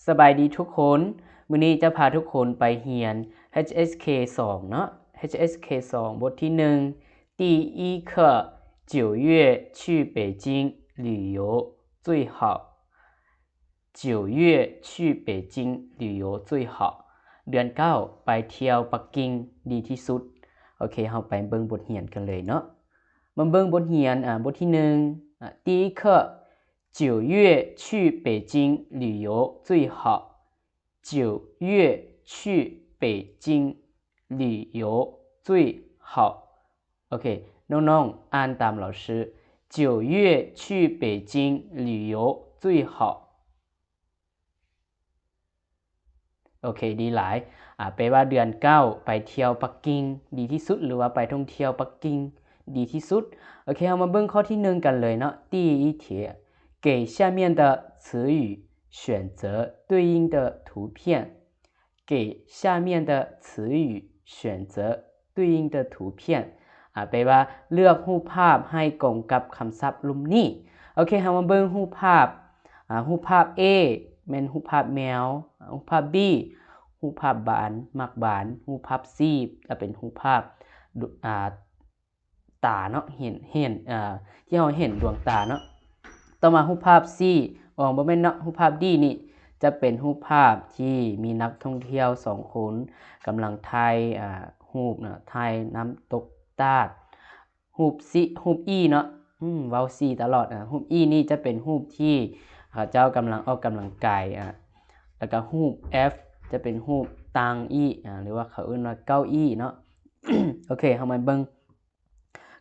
ສະບາຍດີທຸກຄົນ, ມື້ນີ້ຈະພາທຸກຄົນໄປຮຽນ HSK ສອງເນາະ, HSK ສອງ ບົດທີໜຶ່ງ, 第一课, 九月去北京旅游最好。九月去北京旅游最好. ເດືອນເກົ້າ ໄປທ່ຽວປັກກິ່ງດີທີ່ສຸດ. ໂອເຄ, ເຮົາໄປເບິ່ງບົດຮຽນກັນເລີຍເນາະ. ມາເບິ່ງບົດຮຽນ, ອາ, ບົດທີໜຶ່ງ, ອາ, 第一课, 九月去北京旅游最好. 九月去北京旅游最好. ໂອເຄ, ນ້ອງໆ ອ່ານຕາມລາວຊື່, 九月去北京旅游最好. ໂອເຄ, ດີຫຼາຍ. ອາ, ແປວ່າເດືອນເກົ້າ ໄປທ່ຽວປັກກິ່ງດີທີ່ສຸດ ຫຼືວ່າໄປທ່ອງທ່ຽວປັກກິ່ງດີທີ່ສຸດ. ໂອເຄ, ເຮົາມາເບິ່ງຂໍ້ທີໜຶ່ງກັນເລີຍເນາະ. 第一题, 给下面的词语选择对应的图片. 给下面的词语选择对应的图片. ອາ, ແປວ່າເລືອກຮູບພາບໃຫ້ກົງກັບຄຳສັບລຸ່ມນີ້. ໂອເຄ, ເຮົາມາເບິ່ງຮູບພາບ. ອາ, ຮູບພາບ A ແມ່ນຮູບພາບແມວ, ຮູບພາບ B ຮູບພາບບານ, ໝາກບານ, ຮູບພາບ C ຈະເປັນຮູບພາບ ອາ, ຕາເນາະ, ເຫັນ, ເຫັນ, ເອີ, ທີ່ເຮົາເຫັນດວງຕາເນາະ. ຕໍ່ມາຮູບພາບ C, ອໍ, ບໍ່ແມ່ນເນາະ, ຮູບພາບ D ນີ້ຈະເປັນຮູບພາບທີ່ມີນັກທ່ອງທ່ຽວສອງຄົນກຳລັງຖ່າຍ, ອາ, ຮູບເນາະ, ຖ່າຍນ້ຳຕົກຕາດ. ຮູບ C, ຮູບ E ເນາະ, ອືມ, ເວົ້າ C ຕະຫຼອດ. ອາ, ຮູບ E ນີ້ຈະເປັນຮູບທີ່ເຂົາເຈົ້າກຳລັງອອກກຳລັງກາຍ, ອາ, ແລ້ວກໍຮູບ F ຈະເປັນຮູບຕັ່ງອີ່, ອາ, ຫຼືວ່າເຂົາເອີ້ນວ່າເກົ້າອີ່ເນາະ. ໂອເຄ, ເຮົາມາເບິ່ງ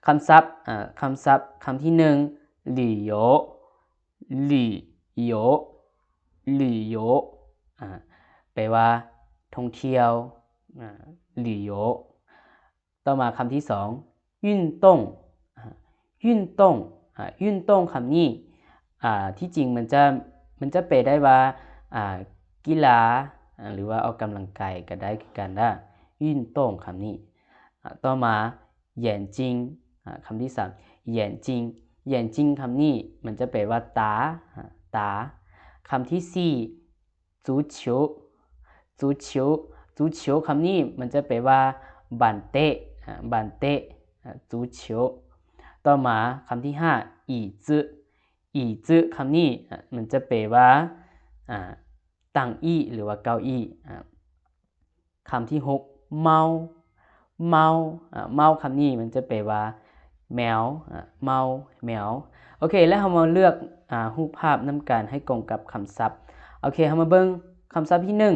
ຄຳສັບ, ອາ, ຄຳສັບຄຳທີໜຶ່ງ, 旅游, 旅游, 旅游, ອາ, ແປວ່າທ່ອງທ່ຽວ, ອາ, 旅游. ຕໍ່ມາຄຳທີສອງ, 运动, ອາ, 运动, ອາ, 运动 ຄຳນີ້, ອາ, ທີ່ຈິງມັນຈະ, ມັນຈະແປໄດ້ວ່າ, ອາ, ກິລາ, ອາ, ຫຼືວ່າອອກກຳລັງກາຍກໍໄດ້ຄືກັນເດີ້, 运动 ຄຳນີ້. ອາ, ຕໍ່ມາ 眼睛, ອາ, ຄຳທີສາມ 眼睛, 眼睛 ຄຳນີ້ມັນຈະແປວ່າຕາ, ອາ, ຕາ. ຄຳທີສີ່ 足球, 足球, 足球 ຄຳນີ້ມັນຈະແປວ່າບານເຕະ, ອາ, ບານເຕະ, ອາ, 足球. ຕໍ່ມາຄຳທີຫ້າ 椅子, 椅子 ຄຳນີ້, ອາ, ມັນຈະແປວ່າ, ອາ, ຕັ່ງອີ່ ຫຼືວ່າເກົ້າອີ່, ອາ. ຄຳທີຫົກ ເມົາ, ເມົາ, ອາ, ເມົາ ຄຳນີ້ມັນຈະແປວ່າແມວ, ອາ, ເມົາ, ແມວ. ໂອເຄ, ແລ້ວເຮົາມາເລືອກ, ອາ, ຮູບພາບນຳກັນໃຫ້ກົງກັບຄຳສັບ. ໂອເຄ, ເຮົາມາເບິ່ງຄຳສັບທີໜຶ່ງ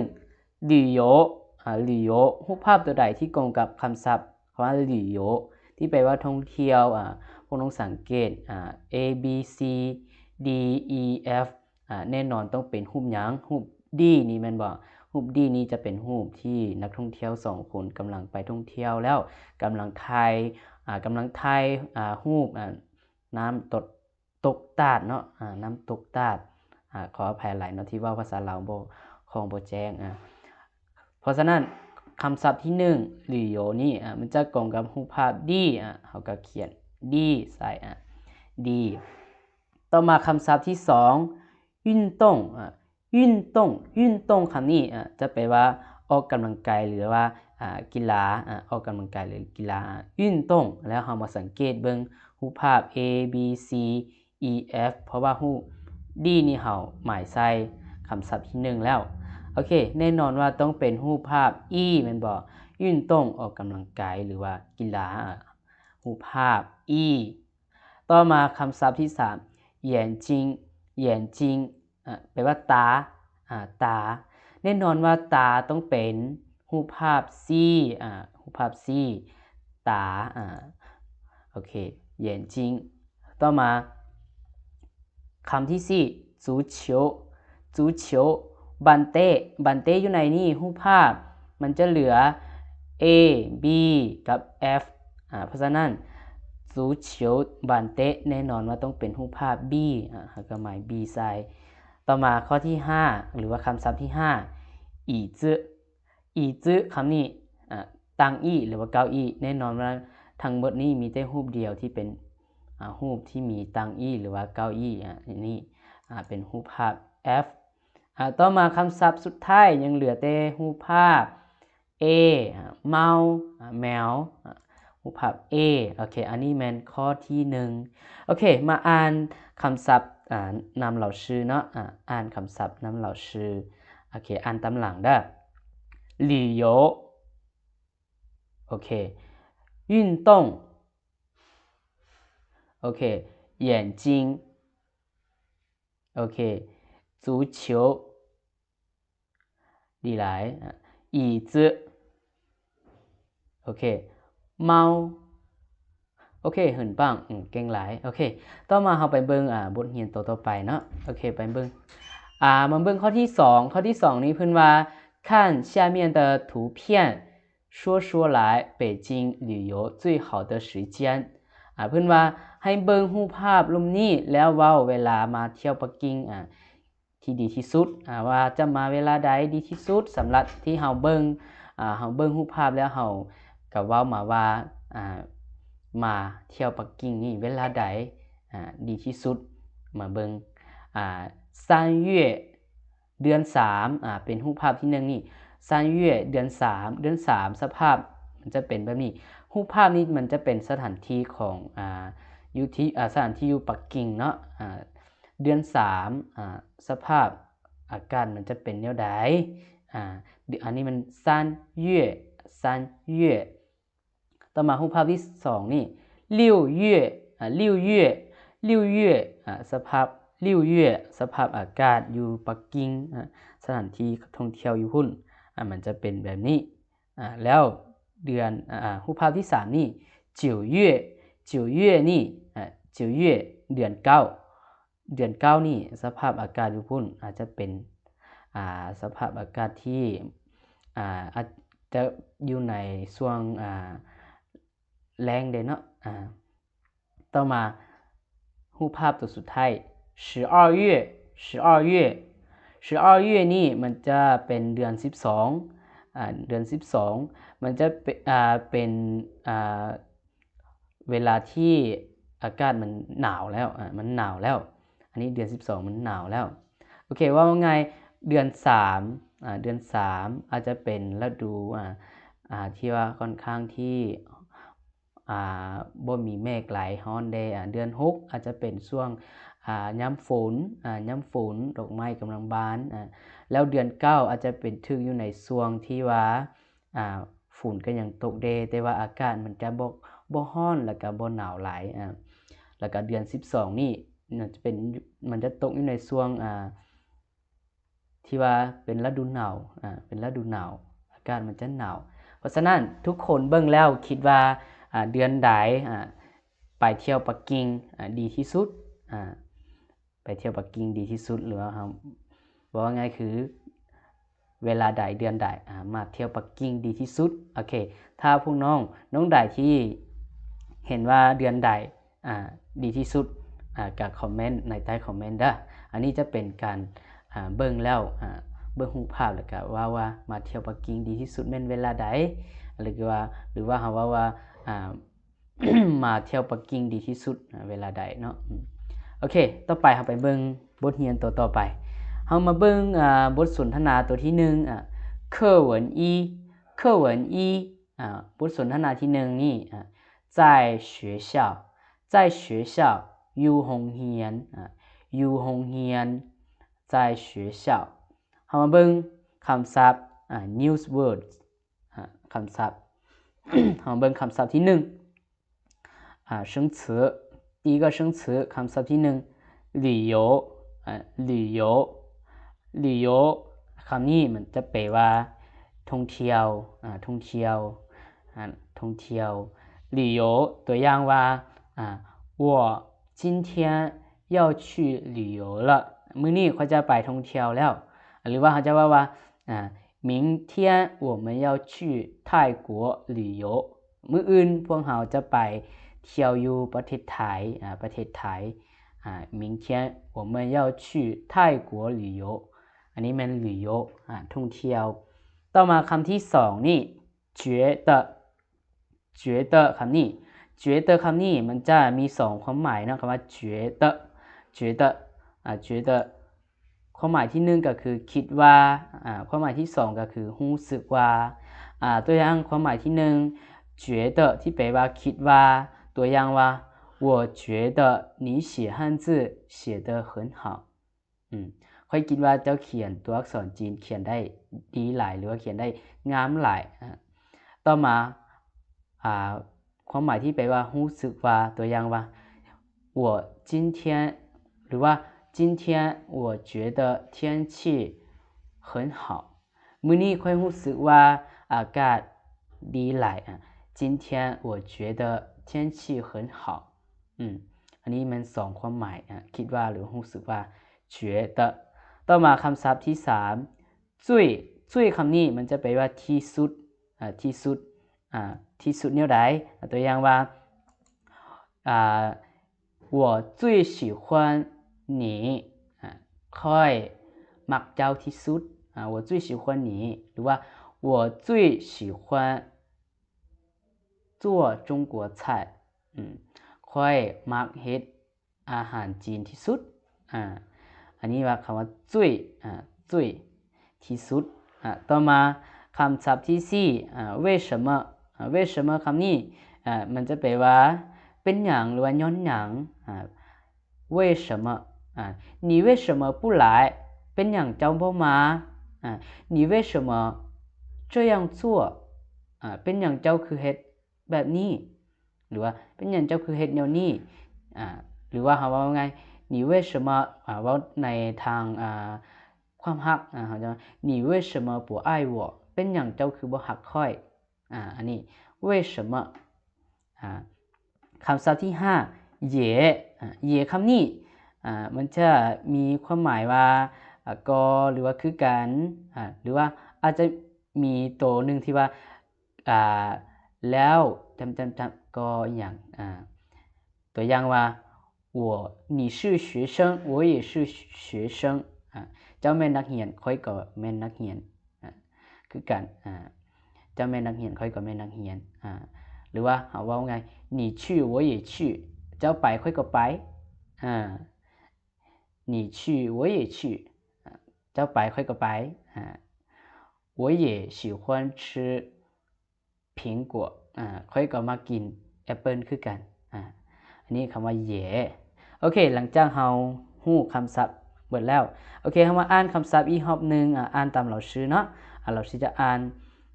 旅游, ອາ, 旅游, ຮູບພາບຕົວໃດທີ່ກົງກັບຄຳສັບ ຄຳວ່າ 旅游 ທີ່ແປວ່າທ່ອງທ່ຽວ, ອາ, ພວກນ້ອງສັງເກດ, ອາ, A, B, C, D, E, F, ອາ, ແນ່ນອນຕ້ອງເປັນຮູບຫຍັງ? ຮູບ D ນີ້ແມ່ນບໍ່? ຮູບ D ນີ້ຈະເປັນຮູບທີ່ນັກທ່ອງທ່ຽວສອງຄົນກຳລັງໄປທ່ອງທ່ຽວແລ້ວ ກຳລັງຖ່າຍ, ອາ, ກຳລັງຖ່າຍ, ອາ, ຮູບ, ອາ, ນ້ຳຕົກ, ຕົກຕາດເນາະ, ອາ, ນ້ຳຕົກຕາດ. ອາ, ຂໍອະໄພຫຼາຍເນາະ ທີ່ເວົ້າພາສາລາວບໍ່, ຄອງບໍ່ແຈ້ງ. ອາ, ເພາະສະນັ້ນ ຄຳສັບທີໜຶ່ງ 旅游 ນີ້, ອາ, ມັນຈະກົງກັບຮູບພາບ D, ອາ, ເຮົາກໍຂຽນ D ໃສ່, ອາ, D. ຕໍ່ມາຄຳສັບທີສອງ 运动, ອາ, 运动, 运动 ຄຳນີ້, ອາ, ຈະແປວ່າອອກກຳລັງກາຍ ຫຼືວ່າ, ອາ, ກິລາ, ອາ, ອອກກຳລັງກາຍ ຫຼື ກິລາ, ອາ, 运动. ແລ້ວເຮົາມາສັງເກດເບິ່ງຮູບພາບ A, B, C, E, F ເພາະວ່າຮູບ D ນີ້ເຮົາໝາຍໃສ່ຄຳສັບທີໜຶ່ງແລ້ວ. ໂອເຄ, ແນ່ນອນວ່າຕ້ອງເປັນຮູບພາບ E ແມ່ນບໍ່? 运动 ອອກກຳລັງກາຍ ຫຼືວ່າກິລາ, ອາ, ຮູບພາບ E. ຕໍ່ມາຄຳສັບທີສາມ 眼睛, 眼睛, ອາ, ແປວ່າຕາ, ອາ, ຕາ. ແນ່ນອນວ່າຕາຕ້ອງເປັນຮູບພາບ C, ອາ, ຮູບພາບ C, ຕາ, ອາ, ໂອເຄ, 眼睛. ຕໍ່ມາ ຄຳທີສີ່ 足球, 足球, ບານເຕະ, ບານເຕະຢູ່ໃນນີ້ ຮູບພາບມັນຈະເຫຼືອ A, B ກັບ F. ອາ, ເພາະສະນັ້ນ 足球, ບານເຕະ ແນ່ນອນວ່າຕ້ອງເປັນຮູບພາບ B, ອາ, ເຮົາກໍໝາຍ B ໃສ່. ຕໍ່ມາຂໍ້ທີຫ້າ ຫຼືວ່າຄຳສັບທີຫ້າ 椅子, 椅子 ຄຳນີ້, ອາ, ตั่ງອີ່ ຫຼືວ່າເກົ້າอี้, ແນ່ນອນວ່າທັງໝົດນີ້ມີແຕ່ຮູບດຽວທີ່ເປັນ, ອາ, ຮູບທີ່ມີຕັ່ງອີ່ ຫຼືວ່າເກົ້າອີ້, ອາ, ນີ້, ອາ, ເປັນຮູບພາບ F. ອາ ຕໍ່ມາຄຳສັບສຸດທ້າຍ ຍັງເຫຼືອແຕ່ຮູບພາບ A ອາ ເມົາ ອາ ແມວ ອາ ຮູບພາບ A ໂອເຄ ອັນນີ້ແມ່ນຂໍ້ທີໜຶ່ງ. ໂອເຄ ມາອ່ານຄຳສັບ ອາ ນຳເຫຼົ່າຊື່ເນາະ ອາ ອ່ານຄຳສັບນຳເຫຼົ່າຊື່. ໂອເຄ ອ່ານຕາມຫຼັງເດີ້. 旅游 ໂອເຄ 运动 ໂອເຄ 眼睛 ໂອເຄ 足球 ດີຫຼາຍ ອາ 椅子 ໂອເຄ 猫 ໂອເຄ 很棒 ອືມ ເກັ່ງຫຼາຍ ໂອເຄ ຕໍ່ມາເຮົາໄປເບິ່ງ ອາ ບົດຮຽນຕໍ່ໆໄປເນາະ ໂອເຄ ໄປເບິ່ງ ອາ ມາເບິ່ງຂໍ້ທີສອງ ຂໍ້ທີສອງນີ້ເພິ່ນວ່າ 看下面的图片 说出来北京旅游最好的时间 ອາ ເພິ່ນວ່າໃຫ້ເບິ່ງຮູບພາບຮູບນີ້ ແລ້ວເວົ້າເວລາມາທ່ຽວປັກກິ່ງ ອາ ທີ່ດີທີ່ສຸດ ອາ ວ່າຈະມາເວລາໃດດີທີ່ສຸດ ສຳລັບທີ່ເຮົາເບິ່ງ ອາ ເຮົາເບິ່ງຮູບພາບແລ້ວເຮົາກໍເວົ້າມາວ່າ ອາ ມາທ່ຽວປັກກິ່ງນີ້ເວລາໃດ ອາ ດີທີ່ສຸດ ມາເບິ່ງ ອາ 三月 ເດືອນສາມ ອາ ເປັນຮູບພາບທີໜຶ່ງນີ້ 三月 ເດືອນສາມ ເດືອນສາມ ສະພາບມັນຈະເປັນແບບນີ້ ຮູບພາບນີ້ມັນຈະເປັນສະຖານທີ່ຂອງ ອາ ຢູ່ທີ່ ອາ ສະຖານທີ່ຢູ່ປັກກິ່ງເນາະ ອາ ເດືອນສາມ ອາ ສະພາບອາກາດມັນຈະເປັນແນວໃດ ອາ ອັນນີ້ມັນ 三月 三月 ຕໍ່ມາຮູບພາບທີສອງນີ້ 六月 ອາ 六月 六月 ອາ ສະພາບ 六月 ສະພາບອາກາດຢູ່ປັກກິ່ງ ອາ ສະຖານທີ່ທ່ອງທ່ຽວຢູ່ພຸ້ນ ອາ ມັນຈະເປັນແບບນີ້ ອາ ແລ້ວເດືອນ ອາ ຮູບພາບທີສາມນີ້ 九月 九月 ນີ້ ອາ 九月 ເດືອນເກົ້າ ເດືອນເກົ້ານີ້ສະພາບອາກາດຢູ່ພຸ້ນອາດຈະເປັນ ອາ ສະພາບອາກາດທີ່ ອາ ອາດຈະຢູ່ໃນຊ່ວງ ອາ ແລ້ງເດ້ເນາະ ອາ ຕໍ່ມາຮູບພາບຕົວສຸດທ້າຍ 十二月 十二月 十二月 ນີ້ມັນຈະເປັນເດືອນສິບສອງ ອາ ເດືອນສິບສອງ ມັນຈະເປັນ ອາ ເປັນ ອາ ເວລາທີ່ອາກາດມັນໜາວແລ້ວ ອາ ມັນໜາວແລ້ວ ອັນນີ້ເດືອນສິບສອງມັນໜາວແລ້ວ ໂອເຄ ເວົ້າງ່າຍເດືອນສາມ ອາ ເດືອນສາມອາດຈະເປັນລະດູ ອາ ອາ ທີ່ວ່າຂ້ອນຂ້າງທີ່ ອາ ບໍ່ມີເມກຫຼາຍ ຮ້ອນແດ່ ອາ ເດືອນຫົກອາດຈະເປັນຊ່ວງ ອາ ຍາມຝົນ ອາ ຍາມຝົນ ດອກໄມ້ກຳລັງບານ ອາ ແລ້ວເດືອນເກົ້າອາດຈະເປັນ ຖືກຢູ່ໃນຊ່ວງທີ່ວ່າ ອາ ຝົນກໍຍັງຕົກແດ່ ແຕ່ວ່າອາກາດມັນຈະບໍ່ ບໍ່ຮ້ອນ ແລ້ວກໍບໍ່ໜາວຫຼາຍ ອາ ແລ້ວກໍເດືອນສິບສອງນີ້ ມັນຈະເປັນ ມັນຈະຕົກຢູ່ໃນຊ່ວງ ອາ ທີ່ວ່າເປັນລະດູໜາວ ອາ ເປັນລະດູໜາວ ອາກາດມັນຈະໜາວ ເພາະສະນັ້ນທຸກຄົນເບິ່ງແລ້ວຄິດວ່າ ອາ ເດືອນໃດ ອາ ໄປທ່ຽວປັກກິ່ງ ອາ ດີທີ່ສຸດ ອາ ໄປທ່ຽວປັກກິ່ງດີທີ່ສຸດ ຫຼືວ່າເຮົາ ເວົ້າງ່າຍຄືເວລາໃດເດືອນໃດ ອາ ມາທ່ຽວປັກກິ່ງດີທີ່ສຸດ ໂອເຄ ຖ້າພວກນ້ອງ ນ້ອງໃດທີ່ເຫັນວ່າເດືອນໃດ ອາ ດີທີ່ສຸດ ອາ ກະຄອມເມັນໃນໃຕ້ຄອມເມັນເດີ້ ອັນນີ້ຈະເປັນການ ອາ ເບິ່ງແລ້ວ ອາ ເບິ່ງຮູບພາບ ແລ້ວກະເວົ້າວ່າມາທ່ຽວປັກກິ່ງດີທີ່ສຸດແມ່ນເວລາໃດ ຫຼືວ່າ ຫຼືວ່າເຮົາເວົ້າວ່າ ອາ ມາທ່ຽວປັກກິ່ງດີທີ່ສຸດ ອາ ເວລາໃດເນາະ ອືມ ໂອເຄ ຕໍ່ໄປເຮົາໄປເບິ່ງບົດຮຽນຕົວຕໍ່ໄປ ເຮົາມາເບິ່ງ ອາ ບົດສົນທະນາຕົວທີໜຶ່ງ ອາ 课文一 课文一 ອາ ບົດສົນທະນາທີໜຶ່ງນີ້ ອາ 在学校 在学校 ຢູ່ໂຮງຮຽນ ອາ ຢູ່ໂຮງຮຽນ 在学校 ເຮົາມາເບິ່ງຄຳສັບ ອາ news words ອາ ຄຳສັບ ເຮົາເບິ່ງຄຳສັບທີໜຶ່ງ ອາ 生词 第一个生词 ຄຳສັບທີໜຶ່ງ 旅游 ອາ 旅游 旅游 ຄຳນີ້ມັນຈະແປວ່າທ່ອງທ່ຽວ ອາ ທ່ອງທ່ຽວ ອາ ທ່ອງທ່ຽວ 旅游 ຕົວຢ່າງວ່າ ອາ 我今天要去旅游了 ມື້ນີ້ຂ້ອຍຈະໄປທ່ອງທ່ຽວແລ້ວ ຫຼືວ່າເຮົາຈະເວົ້າວ່າ ອາ 明天我们要去泰国旅游 ມື້ອື່ນພວກເຮົາຈະໄປທ່ຽວຢູ່ປະເທດໄທ ອາ ປະເທດໄທ ອາ 明天我们要去泰国旅游 ອັນນີ້ແມ່ນ 旅游 ອາ ທ່ອງທ່ຽວ ຕໍ່ມາຄຳທີສອງນີ້ 觉得 觉得 ຄຳນີ້ 觉得 ຄຳນີ້ມັນຈະມີສອງຄວາມໝາຍເນາະ ຄຳວ່າ 觉得 觉得 ອາ 觉得 ຄ ຄວາມໝາຍທີໜຶ່ງກໍຄືຄິດວ່າ, ອາ, ຄວາມໝາຍທີສອງກໍຄືຮູ້ສຶກວ່າ. ອາ, ຕົວຢ່າງຄວາມໝາຍທີໜຶ່ງ 觉得 ທີ່ແປວ່າຄິດວ່າ. ຕົວຢ່າງວ່າ 我觉得你写汉字写得很好. ອືມ ຂ້ອຍຄິດວ່າເຈົ້າຂຽນຕົວອັກສອນຈີນຂຽນໄດ້ດີຫຼາຍ ຫຼືວ່າຂຽນໄດ້ງາມຫຼາຍ. ອາ ຕໍ່ມາ ອາ ຄວາມໝາຍທີ່ແປວ່າຮູ້ສຶກວ່າ ຕົວຢ່າງວ່າ 我今天 ຫຼືວ່າ 今天我觉得天气很好. ມື້ນີ້ຂ້ອຍຮູ້ສຶກວ່າອາກາດດີຫຼາຍ. ອາ 今天我觉得天气很好. ອືມ ອັນນີ້ແມ່ນສອງຄວາມໝາຍ ອາ ຄິດວ່າ ຫຼືຮູ້ສຶກວ່າ 觉得. ຕໍ່ມາຄຳສັບທີສາມ 最. 最 ຄຳນີ້ມັນຈະແປວ່າທີ່ສຸດ ອາ ທີ່ສຸດ ອາ ທີ່ສຸດແນວໃດ? ອາ ຕົວຢ່າງວ່າ ອາ 我最喜欢你 ອາ ຂ້ອຍມັກເຈົ້າທີ່ສຸດ. ອາ 我最喜欢你 ຫຼືວ່າ 我最喜欢 做中国菜 ອືມ ຂ້ອຍມັກເຮັດອາຫານຈີນທີ່ສຸດ. ອາ ອັນນີ້ວ່າຄຳວ່າ 最 ອາ 最 ທີ່ສຸດ. ອາ ຕໍ່ມາຄຳສັບທີສີ່ ອາ 为什么 ອາ 为什么 ຄຳນີ້ ອາ ມັນຈະແປວ່າ ເປັນຫຍັງ ຫຼືວ່າຍ້ອນຫຍັງ. ອາ 为什么 ອາ 你为什么不来 ເປັນຫຍັງເຈົ້າບໍ່ມາ? ອາ 你为什么这样做 ອາ ເປັນຫຍັງເຈົ້າຄືເຮັດແບບນີ້ ຫຼືວ່າເປັນຫຍັງເຈົ້າຄືເຮັດແນວນີ້? ອາ ຫຼືວ່າເຮົາເວົ້າງ່າຍ 你为什么 ອາ ເວົ້າໃນທາງ ອາ ຄວາມຮັກ ອາ ເຮົາຈະວ່າ 你为什么不爱我 ເປັນຫຍັງເຈົ້າຄືບໍ່ຮັກຂ້ອຍ? ອາ ອັນນີ້ 为什么 ອາ ຄຳສັບທີຫ້າ 也 ອາ 也 ຄຳນີ້ ອາ ມັນຈະມີຄວາມໝາຍວ່າ ອາ ກໍ ຫຼືວ່າຄືກັນ ອາ ຫຼືວ່າອາດຈະມີໂຕໜຶ່ງທີ່ວ່າ ອາ ແລ້ວ ຈຳ ຈຳ ຈຳ ກໍອີ່ຫຍັງ ອາ ຕົວຢ່າງວ່າ 我 你是学生 我也是学生 ອາ ເຈົ້າແມ່ນນັກຮຽນ ຂ້ອຍກໍແມ່ນນັກຮຽນ ອາ ຄືກັນ ອາ ເຈົ້າແມ່ນນັກຮຽນ ຂ້ອຍກໍແມ່ນນັກຮຽນ ອາ ຫຼືວ່າເຮົາເວົ້າງ່າຍ 你去我也去 ເຈົ້າໄປ ຂ້ອຍກໍໄປ ອາ 你去我也去 ອາ ເຈົ້າໄປ ຂ້ອຍກໍໄປ ອາ 我也喜欢吃苹果 ອາ ຂ້ອຍກໍມັກກິນແອັບເປິ້ນຄືກັນ ອາ ອັນນີ້ຄຳວ່າ 也 ໂອເຄ ຫຼັງຈາກເຮົາຮູ້ຄຳສັບເບິດແລ້ວ ໂອເຄ ເຮົາມາອ່ານຄຳສັບອີກຮອບໜຶ່ງ ອາ ອ່ານຕາມເຫຼົ່າຊື່ເນາະ ອາ ເຫຼົ່າຊື່ຈະອ່ານ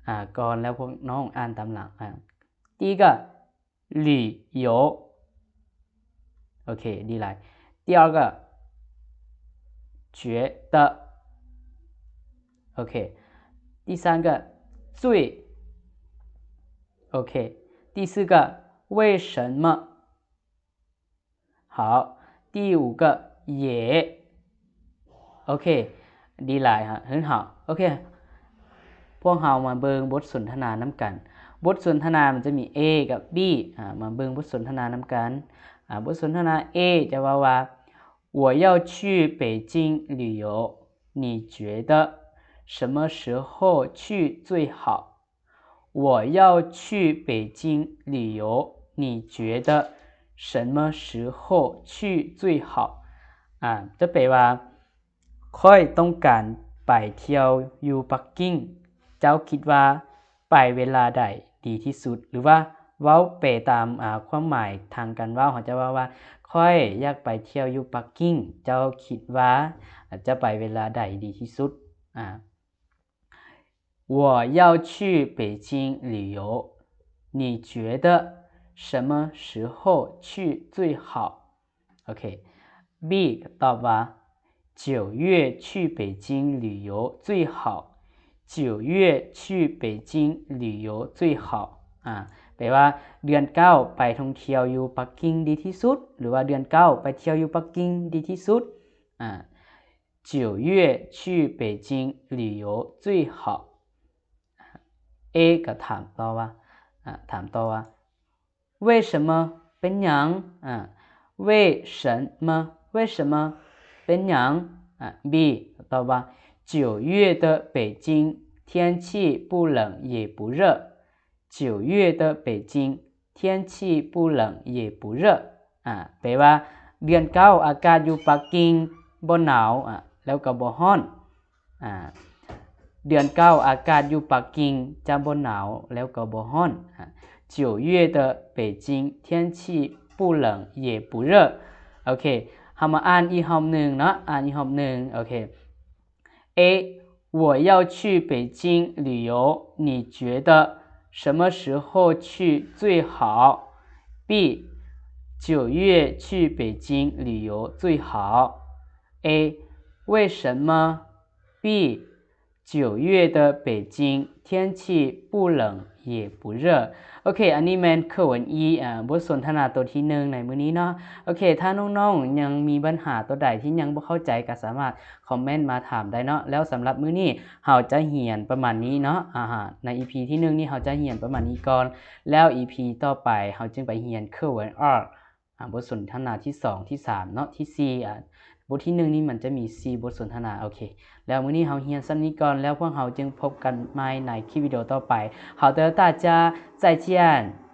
ອາ ກ່ອນ ແລ້ວພວກນ້ອງອ່ານຕາມຫຼັງ ອາ 第一个 旅游 ໂອເຄ ດີຫຼາຍ 第二个 觉得 ໂອເຄ 第三个 最 ໂອເຄ 第四个 为什么 好 第五个 也 ໂອເຄ ດີຫຼາຍ 很好 ໂອເຄ ພວກເຮົາມາເບິ່ງບົດສົນທະນານຳກັນ ບົດສົນທະນາມັນຈະມີ A ກັບ B ອາ ມາເບິ່ງບົດສົນທະນານຳກັນ ອາ ບົດສົນທະນາ A ຈະເວົ້າວ່າ 我要去北京旅游，你觉得什么时候去最好？ 我要去北京旅游，你觉得什么时候去最好？ ອາ ຈະແປວ່າ ຂ້ອຍຕ້ອງການໄປທ່ຽວຢູ່ປັກກິ່ງ ເຈົ້າຄິດວ່າໄປເວລາໃດດີທີ່ສຸດ? ຫຼືວ່າເວົ້າແປຕາມ ອາ ຄວາມໝາຍທາງການເວົ້າ ເຮົາຈະເວົ້າວ່າ ຂ້ອຍຢາກໄປທ່ຽວຢູ່ປັກກິ່ງ ເຈົ້າຄິດວ່າ ອາ ຈະໄປເວລາໃດດີທີ່ສຸດ? ອາ 我要去北京旅游，你觉得什么时候去最好？ ໂອເຄ B ຕອບວ່າ 九月去北京旅游最好。九月去北京旅游最好。 ອາ ແປວ່າ ເດືອນເກົ້າໄປທ່ອງທ່ຽວຢູ່ປັກກິ່ງດີທີ່ສຸດ ຫຼືວ່າເດືອນເກົ້າໄປທ່ຽວຢູ່ປັກກິ່ງດີທີ່ສຸດ. ອາ 九月去北京旅游最好。 A ກໍຖາມຕໍ່ວ່າ ອາ ຖາມຕໍ່ວ່າ 为什么 ເປັນຫຍັງ? ອາ 为什么 为什么 ເປັນຫຍັງ? ອາ B ຕອບວ່າ 九月的北京天气不冷也不热。 九月的北京天气不冷也不热。 ອາ ແປວ່າ ເດືອນເກົ້າອາກາດຢູ່ປັກກິ່ງບໍ່ໜາວ ອາ ແລ້ວກໍບໍ່ຮ້ອນ. ອ່າ ເດືອນເກົ້າ ອາກາດຢູ່ປັກກິ່ງຈະບໍ່ໜາວ ແລ້ວກໍບໍ່ຮ້ອນ. ອ່າ 九月的北京天气不冷也不热. ໂອເຄ ເຮົາມາອ່ານອີກຮອບໜຶ່ງເນາະ ອ່ານອີກຮອບໜຶ່ງ. ໂອເຄ A 我要去北京旅游，你觉得什么时候去最好？ B 九月去北京旅游最好。 A 为什么？ B 九月的北京天气不冷也不热。 ໂອເຄ ອັນນີ້ແມ່ນ课文一 ອ່າ ບົດສົນທະນາໂຕທີໜຶ່ງໃນມື້ນີ້ເນາະ. ໂອເຄ ຖ້ານ້ອງໆຍັງມີບັນຫາໂຕໃດທີ່ຍັງບໍ່ເຂົ້າໃຈ ກໍສາມາດຄອມເມັນມາຖາມໄດ້ເນາະ. ແລ້ວສຳລັບມື້ນີ້ເຮົາຈະຮຽນປະມານນີ້ເນາະ. ອ່າ ໃນອີພີທີໜຶ່ງນີ້ເຮົາຈະຮຽນປະມານນີ້ກ່ອນ ແລ້ວອີພີຕໍ່ໄປເຮົາຈຶ່ງໄປຮຽນ课文二 ອ່າ ບົດສົນທະນາທີສອງ ທີສາມເນາະ ທີສີ່ ອ່າ ບົດທີໜຶ່ງນີ້ມັນຈະມີສີ່ບົດສົນທະນາ. ໂອເຄ ແລ້ວມື້ນີ້ເຮົາຮຽນສ່ຳນີ້ກ່ອນ ແລ້ວພວກເຮົາຈຶ່ງພົບກັນໃໝ່ໃນຄລິບວິດີໂອຕໍ່ໄປ. 好的，大家再见。